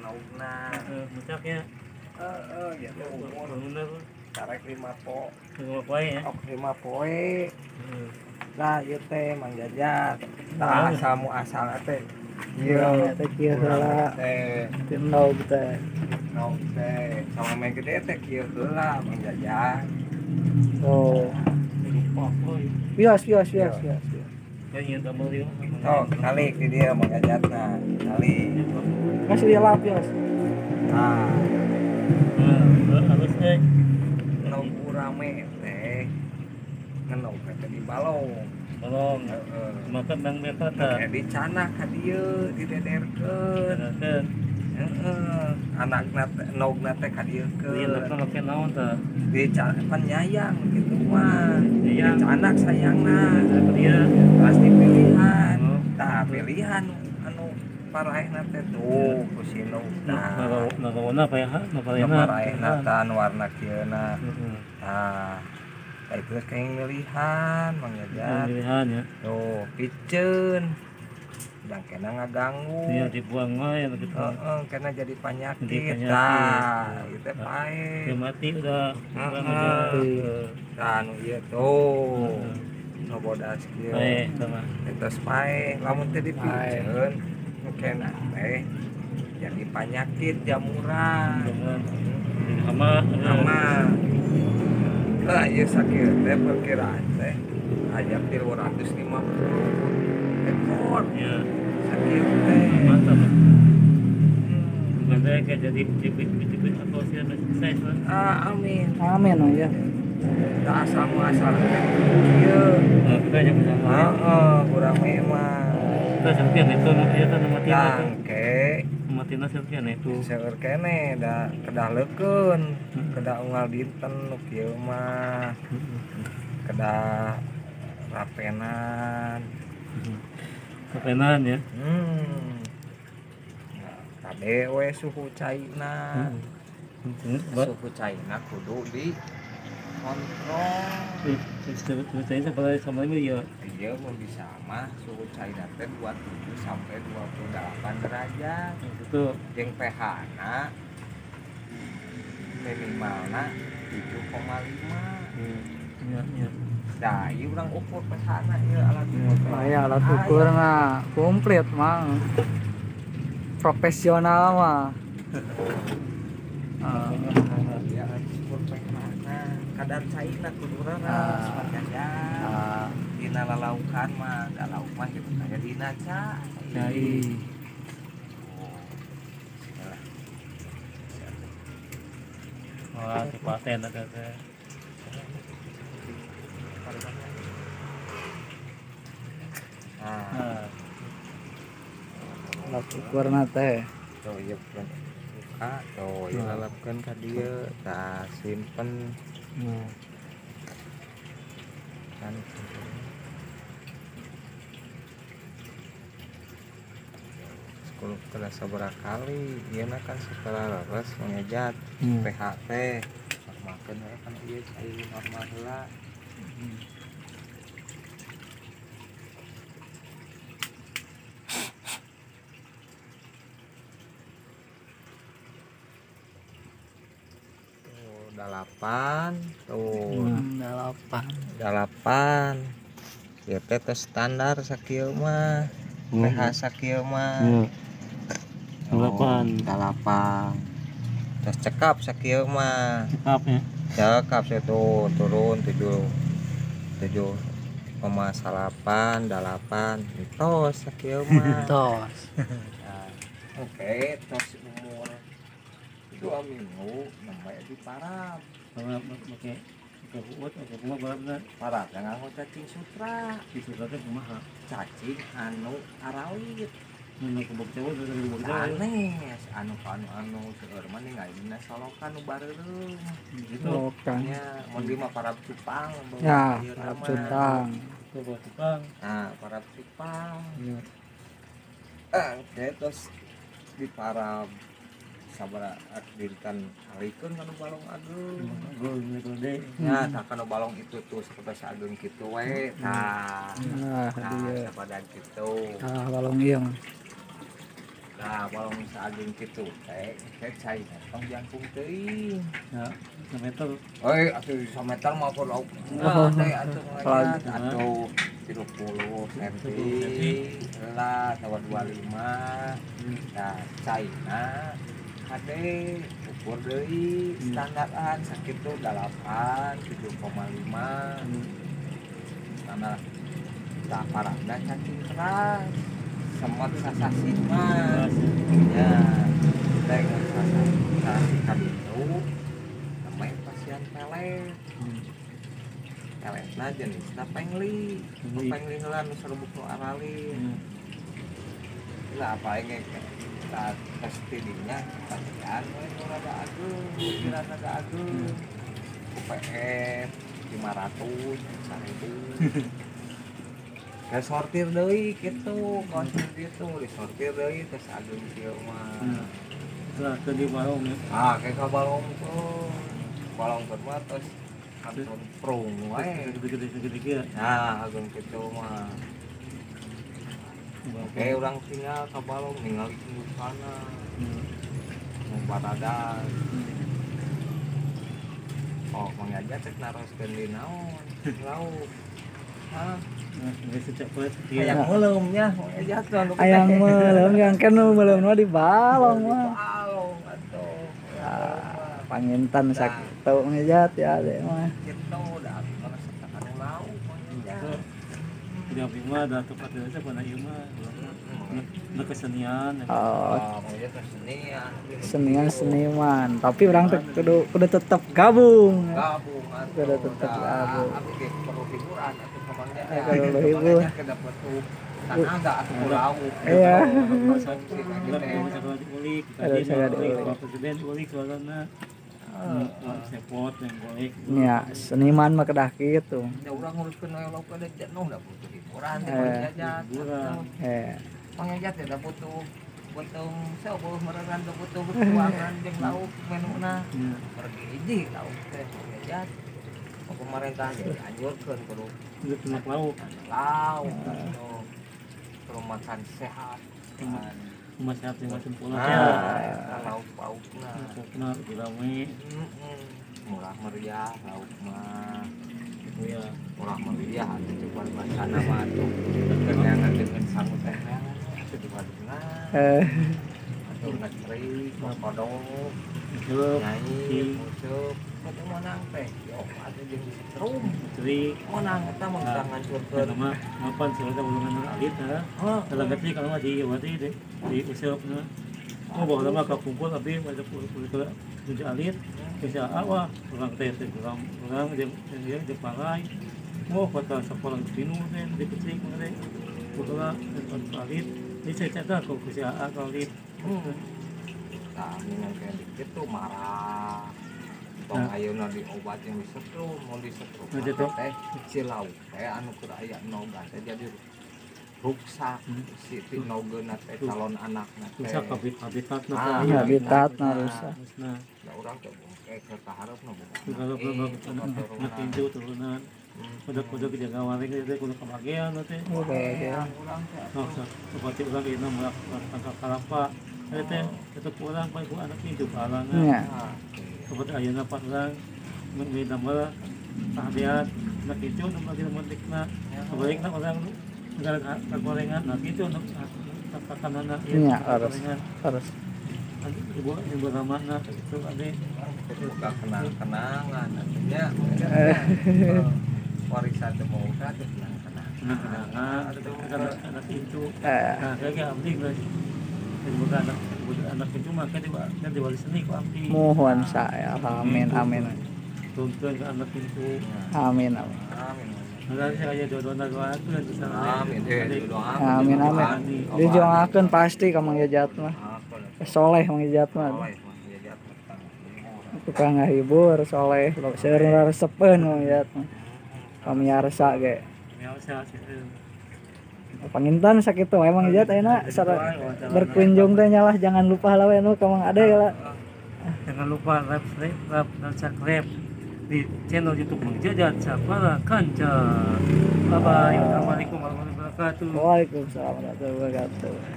Naugna. Muncaknya. Heeh, ya teh umur. Karek 5 poe. 5 poe ya. Ok 5 poe. Nah, ieu teh Mang Jajat. Tah asal muasal teh. Ieu teh kieu heula. Teh Teu endog teh. Endog teh. Sama meh gede teh kieu heula Mang Jajat. Oh. Wios wios wios wios. Oh, kalik di dia Mang Jajatna. Kalik. Masih dia lap wios. Nah. Halus teh. Endog urame teh. Ngenog teh di balong. Balong. Heeh. Maka bang beta teh. Dicanak ka dieu, didederkeun. Heeh. Anakna teh endogna teh ka dieukeun. Ieu anakna make naon teh? Dicanak pan nyayang kitu mah. Dicanak sayangna. Ka dieu pasti pilihan. Tah pilihan anu paraehna teh tuh ku si endogna. Narawana paeha, nu paraehna. Paraehna tah anu warna kieuna. Tah. Nah, itu kayak milihan Mang Jajat. Milihan ya. Tuh, piceun. Dan kena ngaganggu. Iya, dibuang wae gitu. Heeh, kena jadi penyakit. Tah, ieu teh pae. Dia mati udah. Heeh. Tah anu ieu tuh. Nu bodas kieu. Pae sama. Eta pae, lamun teh dipiceun, nu kena teh jadi penyakit jamuran. Hama, hama. Nah, ieu sakieu teh perkiraan teh aya 350 ekor. Iya. Sakieu teh. Mantap. Bukan teh kayak jadi bibit-bibit atau sih selesai. Ah, amin. Amin oh ya. Tah asal muasal teh kieu. Nah, kita aja bisa. Heeh, kurang mah. Kita sampean itu ieu teh matina. Tangke. Matina sampean itu. Seueur keneh da kedah leukeun. Kedah unggal dinten nu kieu mah. Kedah rapenan. Rapenan ya. Kade we suhu caina. Suhu caina kudu di kontrol. Suhu caina sama ini ya. Iya, mun bisa mah suhu caina teh 27 sampai 28 derajat. Gitu. Jeung pH-na minimalna 7,5. Iya, iya. Nah, ieu urang ukur pH-na ieu alat ukur. Nah, ya alat ukurna komplit, Mang. Profesional mah. Ya alat ukur pH-na, kadar cairna kudu raras Mang Jajat. Dina lalaukan mah, da lauk mah kitu aya dina cai. Cai. Wah, dipaten ada teh. Nah. Alat ukurna teh. Tuh ieu buka, tuh ieu lalapkeun ka dieu, tah simpen. Kan sepuluh kena sabaraha kali, ieu na kan setelah leres mengejat pH teh normalkeun we kan ieu cai normal heula. Tuh, 8 tuh. 8. 8. Ieu teh tos standar sakieu mah. pH sakieu mah. 8. 8. Tos cekap sakieu mah. Cekap ya. Cekap itu turun 7,8 8 tos sakieu mah. Tos. Nah, oke, tos umur 2 minggu namanya diparap. Parap make kuat atau kumaha parapna? Parap nganggo cacing sutra. Cacing sutra teh kumaha? Cacing anu arawit. Anu kubok cewek dari kubok cewek. Sanes anu anu seueur mah ningali dina solokan nu bareureum. Gitu. Solokan. Nya mun di mah parap cupang. Ya, parap cupang. Parap cupang. Nah, parap cupang. Iya. Oke, terus di parap sabaraha dinten alikeun kana balong ageung. Ageung gede. Nya tah kana balong itu tuh sapertos ageung kitu we. Tah. Nah, tah sabadan kitu. Tah balong ieu mah. Nah, balong saageng kitu teh, teh cai tong jangkung teuing. Ya, sameter. Euy, atuh sameter mah pun lauk. Nah, teh atuh atuh 30 cm lah atawa 25. Nah, caina kade ukur deui standaran sakitu 8 7,5. Nah, taparana cacing keras. Semot sasasi mah ya dengan sasasi kaditu namanya pasien pelet peletna jenisna pengli pengli heula nu serbuk nu aralin lah apa yang kita tes tidinya pasien we nu rada ageung pikiran rada ageung UPF 500 1000 kayak sortir deui kitu, konser gitu, disortir deui terus ageung kieu mah. Lah ke di balong ya. Ah, kayak ka balong tuh. Balong teh mah terus kantun prung wae. Gede-gede kieu. Nah, ageung kitu mah. Oke, urang tinggal ka balong ningali indukana. Mau baradan. Oh, Mang Jajat cek naroskeun di naon? Lauk. Hah? Ayang meuleum nya, ayang meuleum yang kan meuleum mah di balong mah. Balong atuh. Pangintan sakitu ngejat ya deh mah. Kitu da abdi mah resep ka nu lauk Mang Jajat. Di abdi mah da tempat biasa pada ieu mah. Nu kesenian. Oh, Mang Jajat kesenian. Senian seniman, tapi urang teh kudu tetep gabung. Gabung atuh. Kudu tetep gabung. Abdi ge perlu hiburan atuh ka Mang Jajat. Perlu hiburan. Tenaga atuh lauk. Iya. Presiden ulik soalna. Sepot yang golek. Ya, seniman mah kedah kitu. Da urang nguruskeun lauk ada jenuh da butuh hiburan teh Mang Jajat. Mang Jajat teh da butuh butuh saeueuh meureun da butuh tuangan jeung lauk menuna. Pergi lauk teh Mang Jajat. Pemerintah jadi anjurkeun kudu makan lauk. Lauk atuh. Kudu makan sehat. Rumah sehat yang macam pola ya. Lauk paukna. Paukna rame. Murah meriah lauk mah. Iya, murah meriah atuh coba bahasana mah atuh. Kenangan dengan sangu teh atuh di Bandungna. Atuh ngecrik, kodok, nyanyi, musuk. Atuh menang teh. Yo atuh jeung disetrum. Crik. Menang eta mah bisa ngancurkeun. Mah mapan sih eta ulungan alit ha. Dalam ngecrik kalau mah di wati di useup na. Oh baheula mah kakumpul abdi pada ke tujuh alit. Bisa wah urang teh urang urang jeung jeung pangai. Oh kota sakola pinu teh di kecik mah teh. Baheula alit. Di ceceta ku si Aa alit. Tah minang kayak kitu marah. Tong ayeuna diobat yang disetrum, mau disetrum teh si lauk teh anu keur aya noga teh jadi ruksak si tinogeuna teh calon anakna teh. Rusak habitatna. Habitatna rusak. Nah, da urang teh bungke keur kaharepna boga. Anak incu turunan. Kudu-kudu jaga waring teh kudu kabagean teh. Kabagean. Oh, seperti urang ieu mah tangkap kalapa. Teh itu urang bae ku anak incu parana. Seperti ayeuna pak urang mun damel sahadean anak incu nu lagi mentikna. Kabalikna urang negara gorengan nah kitu nu kakanana ieu gorengan. Harus. Ibu ibu ramana itu ade buka kenang-kenangan artinya warisan teh mau ka teh kenang-kenangan. Kenang-kenangan anak itu. Nah, kayak abdi geus boga anak anak itu mah kan diwali seni ku abdi. Mohon saya amin amin. Tuntun ke anak itu. Amin amin. Amin. Amin. Amin amin. Dijuangkeun pasti ka Mang Jajat mah. Soleh Mang Jajat mah. Tukang ngahibur soleh, seueur nu resepeun Mang Jajat mah. Pamiarsa ge. Pangintan sakitu we Mang Jajat ayeuna berkunjung teh nyalah jangan lupa lah we nu ka Mang Ade lah. Jangan lupa like, dan subscribe di channel YouTube Mang Jajat Sabara Kanca. Bye bye. Assalamualaikum warahmatullahi wabarakatuh. Waalaikumsalam warahmatullahi wabarakatuh.